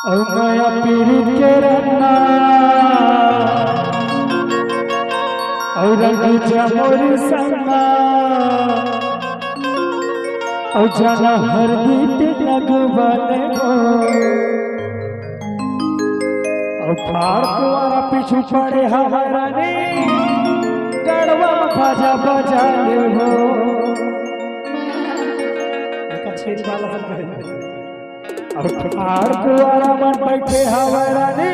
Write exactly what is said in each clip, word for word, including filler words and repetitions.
अउ नया पीढ़ी के रंगना, अउ रंग जमुरी संगना, अउ जाना हरदी ते लगवा लेबो। अउ ठाड़ कुंवारा पीछू पड़े हवय रानी, गड़वा बाजा बजा लेबो। एका छेरी वाला सब करे। अउ ठाड़ कुंवारा मन बैठे हवय रानी,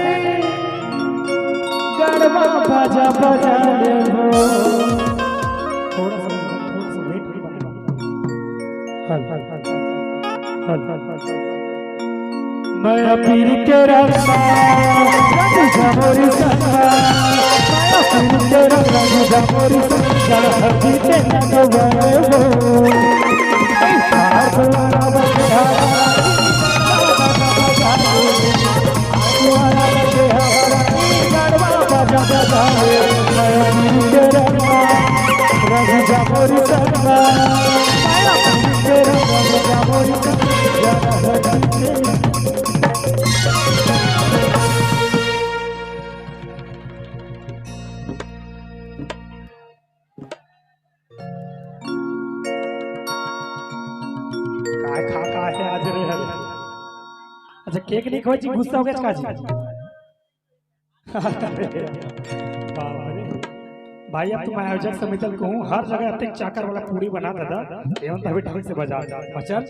गड़वा बाजा बजा लेबो। थोड़ा सा, थोड़ा सा wait भी बना। हल, हल, हल, हल, हल, हल। नया पीढ़ी के रंगना, रंग जमुरी संगना। नया पीढ़ी के रंग, रंग जमुरी संगना। जल हरदी ते लगवा लेबो। हार दुआरा बंधा, दुआरा बंधा, गड़वा बाजा बजा ले। नया पीढ़ी के रंगना, रंग जमुरी संगना। नया पीढ़ी के रंगना, रंग जमुरी संगना। काय खा का हे आज रे हर? अच्छा, केक नहीं खवाई जी, गुस्सा हो गया का जी? बाप रे। भाई, अब तुम आयोजक समिति को हूँ, हर जगह अतिक चाकर वाला पूड़ी बना दादा, एवं तभी ढंग से बजा। और चल।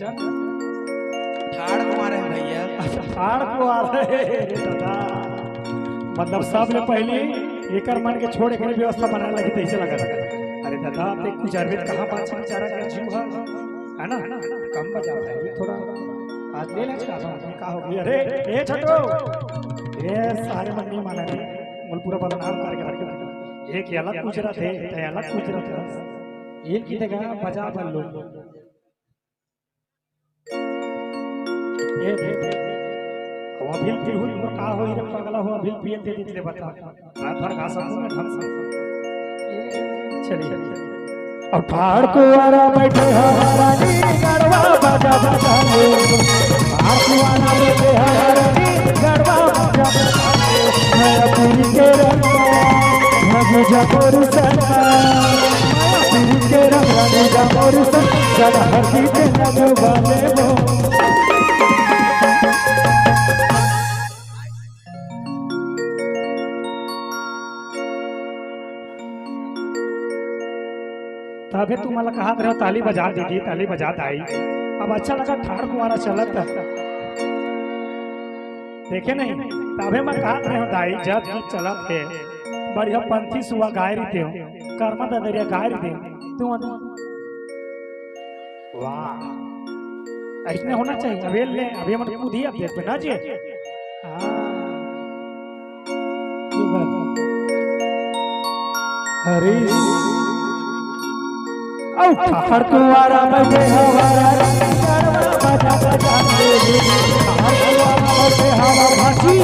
ठाड़ कुंवारा हे भैया। अच्छा, ठाड़ कुंवारा हे, दादा। मतलब, सब ले पहली एकर मन के छोड़, एकर व्यवस्था बनाए लगी, तैसे लगा था। अरे दादा, ते कुछ अरविंद कहाँ बात से बेचारा कर जीव है, है ना? कम बजा भाई, थोड़ा आज ले ले, का बात है, का हो गई? अरे, ए छोटू, ए सारे मन नहीं माना रे, बोल पूरा बदनाम करके रखे। एक अलग गुजरात है, ते अलग गुजरात है। एक की जगह बजा बल लो। ए, ए, ए। अब अभी पीहू तो का होई रे पगला हो, अभी पिए दे दीजिए बता। रात भर घास हमको में ढंग से। चलिए। और ठाड़ कुंवारा बैठे हैं रानी गड़वा बाजा बजा ले। ठाड़ कुंवारा बैठे हैं रानी गड़वा बाजा बजा ले। नया पीढ़ी के रंगना, रंग जमुरी संगना। नया पीढ़ी के रंग, रंग जमुरी संगना। जल हरदी ते लगवा लेबो। तभे तुम मला कहत रहे हो, ताली बजा दीदी, ताली बजा दाई। अब अच्छा लगा, ठाड़ कुंवारा चलत। देखे नहीं, तभे मैं कहत रहे हो दाई, जब गीत चलत हे, बढ़िया पंथी सुआ गाय रहिते हो, कर्मा ददरिया गाय रहिते हो, तू वाह, ऐसने होना चाहिए। अबे ले, अबे मन कूदी अब देख ना जी। हाँ। हरी। औ ठाड़ कुंवारा बैठे हवा, बजा बजा ले। ठाड़ कुंवारा बैठे हवा, भाजी।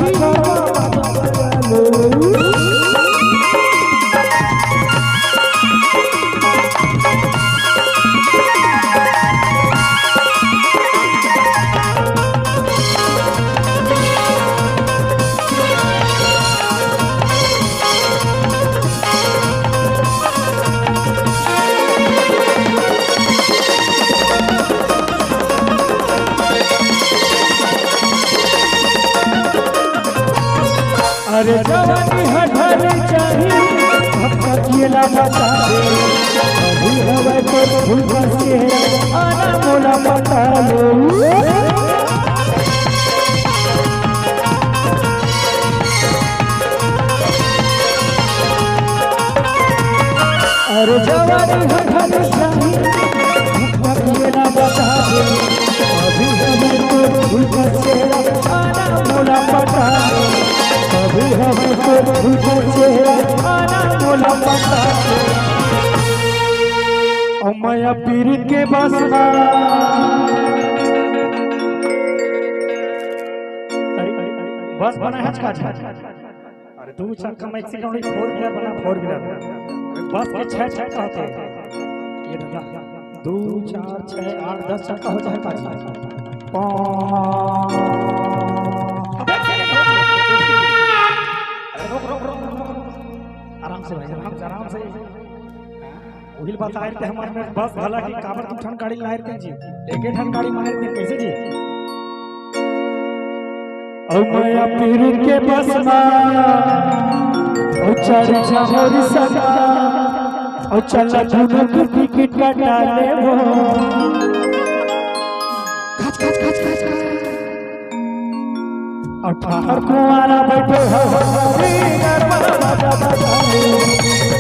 बता दे, अभी हवय तो फूल का चेहरा, आना मोला पटा ले। अरे जवानी है घनश्याम, भूख लगी है ना बता दे। अभी हमें तो भूख चेहरा आना मोला पता। अभी हमें तो भूख चेहरा आना मोला पता। और मैं पीर के बस में। अरे, बस बना है आज का? अरे, दू चक्का में एक second, फोर व्हीलर बना, फोर व्हीलर। बस के छह चक्का होते हैं। ये दादा, दू, चार, छह, आठ, दस चक्का हो जाए पाजी। अरे, रुक, रुक, रुक, रुक, रुक। आराम से भाई, आराम से, आराम से। उहिल बताए थे हमारे में बस भला की काबर दू ठन गाड़ी लाए थे जी, एक ठन गाड़ी मारे थे कैसे जी? और मैं पीर के बस में, और चढ़ जा मोर सगा, और चल दोनों की टिकट कटा ले वो। खच, खच, खच, खच, खच। और ठार कुंवारा बैठे हो हमारी गरबा बजा बजा ले।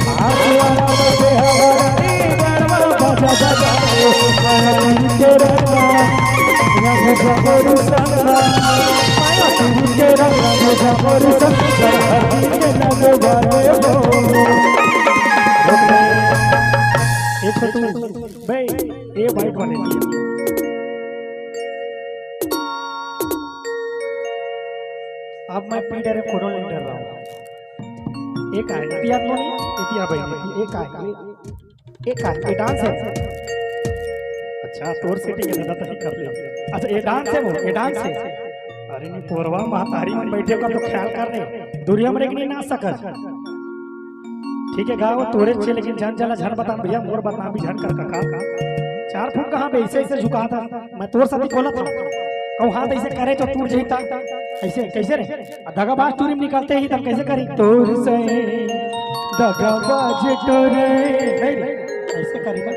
ठार कुंवारा बैठे हो हमारी गरबा बजा बजा ले। माया तुम के रंगा, रंग जबर संगा। माया तुम के रंग, रंग जबर संगा। हर दिल के लगवा ले हो। एक तो तू, बे, ये बाइक वाले। अब मैं पी डरे कोनो नहीं डर रहा हूँ। एक आए, इतिया तो नहीं, इतिया भाई, एक आए, एक आए, ये डांस है। अच्छा, तोर सेटिंग है, दादा, तभी कर ले। अच्छा, ये डांस है वो, ये डांस है। अरे नहीं, तोरवा महतारी में बैठे का तो ख्याल कर ले। दूरिया में एक नहीं नाच सकत। ठीक है, गाँव तोरे छे, लेकिन जन जला झन बता भैया, मोर बदनामी झन कर काका। चार फुट कहाँ बे, ऐसे ऐसे झुका था, मैं तोर साथी बोला था। कहूँ हाथ ऐसे करे तो टूट जाता। ऐसे कैसे रे? आ दगाबाज टूरी में निकलते ही तब कैसे करी? तोर से दगाबाज टोरे। नहीं रे, ऐसे करी ना।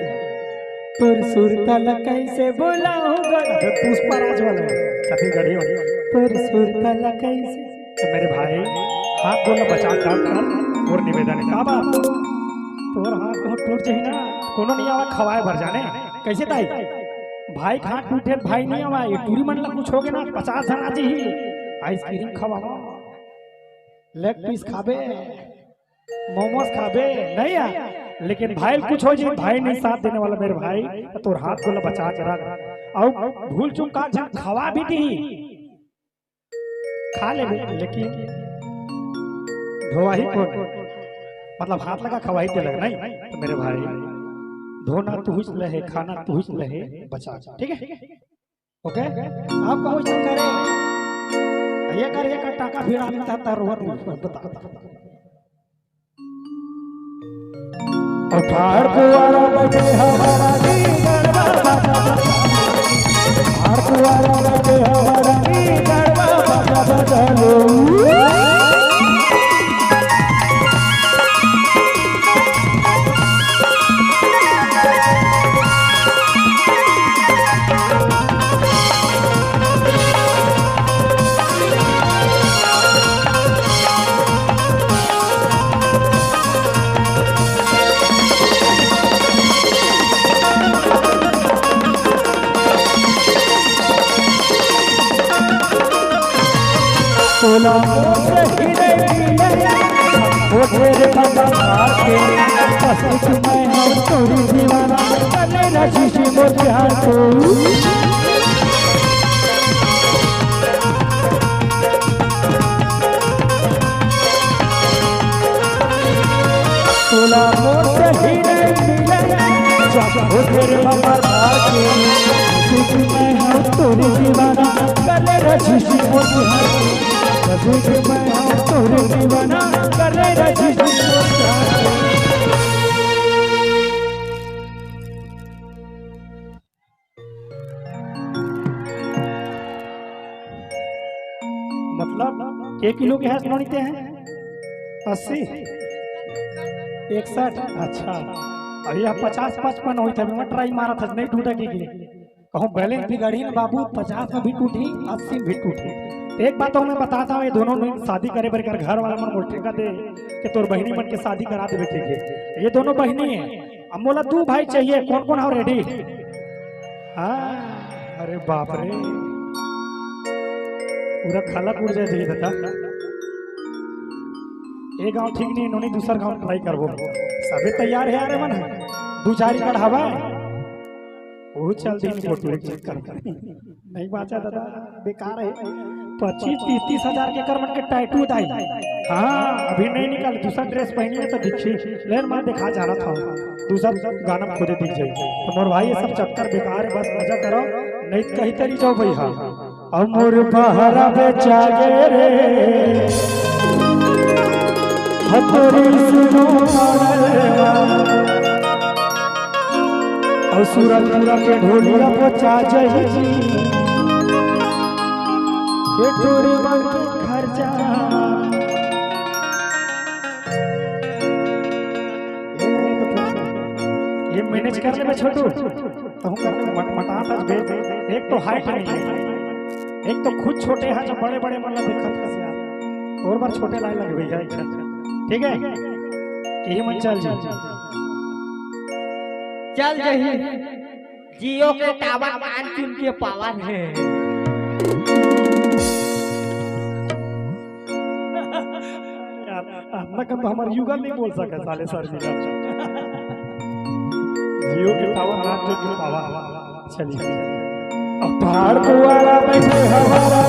तोर सुरता ला कैसे बुलाऊंगा? अबे पुष्पा राज वाला है, छत्तीसगढ़ी वाला। तोर सुरता ला कैसे? तो मेरे भाई, हाथ गोड़ ला बचा के काम कर, और निवेदन है। का बात? तोर हाथ गोड़ टूट जाही ना, कोनो नहीं आवा खवाए भर जाने। कैसे ताई? भाई के हाथ टूटे, भाई नहीं आवा, ये टूरी मन ला कुछ हो गया ना, पचास झन आ जाही। आइसक्रीम खवावा, लेग पीस खाबे, मोमोज खाबे, नहीं यार, लेकिन भाई कुछ हो जाए, भाई नहीं साथ देने वाला मेरे भाई, तो तोर हाथ गोड़ ला बचा के रख। और भूल चूक का झन खवा भी दी, खा लेबे, लेकिन धोवाही कौन? मतलब हाथ लगा खवाही ते लग नहीं, तो मेरे भाई, धोना तू ही लहे, खाना तू ही लहे, बचा, ठीक है? ओके, आप कहूँ चल करे, ये कर, ये कर, टाका भिड़ा मिलता था, रोहत में, बता, बता, बता। और ठाड़ कुआरा बजे हमारा नी गड़बा बाजा बजा। ठाड़ कुआरा बजे हमारा नी गड़बा बाजा बजा लो। तोला मोर हीरे मिले, ओ तेरे बाबा के, बस एक मैं हूँ तोरी दीवाना, कले ना शीशी मोर प्यार को। तोला मोर से ही नहीं मिले, जब हो तेरे बाबा के, बस एक मैं हूँ तोरी दीवाना, कले ना शीशी मोर प्यार को। बस एक मैं हूँ तोरी दीवाना, कले ना शीशी मोर प्यार को। मतलब, के किलो के हंस नोनीते हैं? अस्सी। इकसठ। अच्छा, अभी यह पचास पचपन होई थे, मैं ट्राई मारा था, नहीं टूटा की, की। कहूँ बैलेंस बिगड़ही ना बाबू, पचास में भी टूटी, अस्सी में भी टूटी। तो एक बात तो मैं बताता हूँ, ये दोनों ने शादी करे बर कर घर वाला मन मोर ठेका दे कि तोर बहिनी मन के शादी करा देवे के, के। ये दोनों बहिनी है। अब मोला दू भाई चाहिए, कौन कौन हो रेडी? हाँ, अरे बाप रे, पूरा खलक उड़ जाए जी दादा। ये गांव ठीक नहीं, नोनी दूसर गांव ट्राई करबो। सबे तैयार है यार मन, दू चार एकड़ हवा। वो चल दिन फोटो एक चक्कर में। नहीं बाचा दादा, बेकार है। पच्चीस तीस तीस हजार के कर मन के टैटू दाई। हाँ, अभी नहीं निकल, दूसरा ड्रेस पहनी है तो दिखी। ले मैं दिखा जा रहा था, दूसरा गाना में खुदे दिख जाए। तो मोर भाई, ये सब चक्कर बेकार है, बस मजा करो, नहीं तो कहीं तरी जाओ भाई। हाँ, अमर बहरा बेचा गे रे, हतरी सुनो पाड़लवा। और सूरजपुरा के ढोलिया बचा जही जी, के टोरी मन के खर्चा। ये मैनेज कर ले छोटू, कहूँ कर ले, मट मटा था बे। एक तो हाइट नहीं है, एक तो खुद छोटे हैं जो बड़े बड़े मन ला देखत हस यार। और बार छोटे लाइन लगे भैया, ठीक है, यही मन चल जी। चल जही, जियो के टावर मान चुन के पावर है। यार, अपना कम तो हमारे युगल नहीं बोल सके साले सर जी का। जियो के टावर मान चुन के पावर। चलिए। अब पहाड़ को वाला बैठे हमारा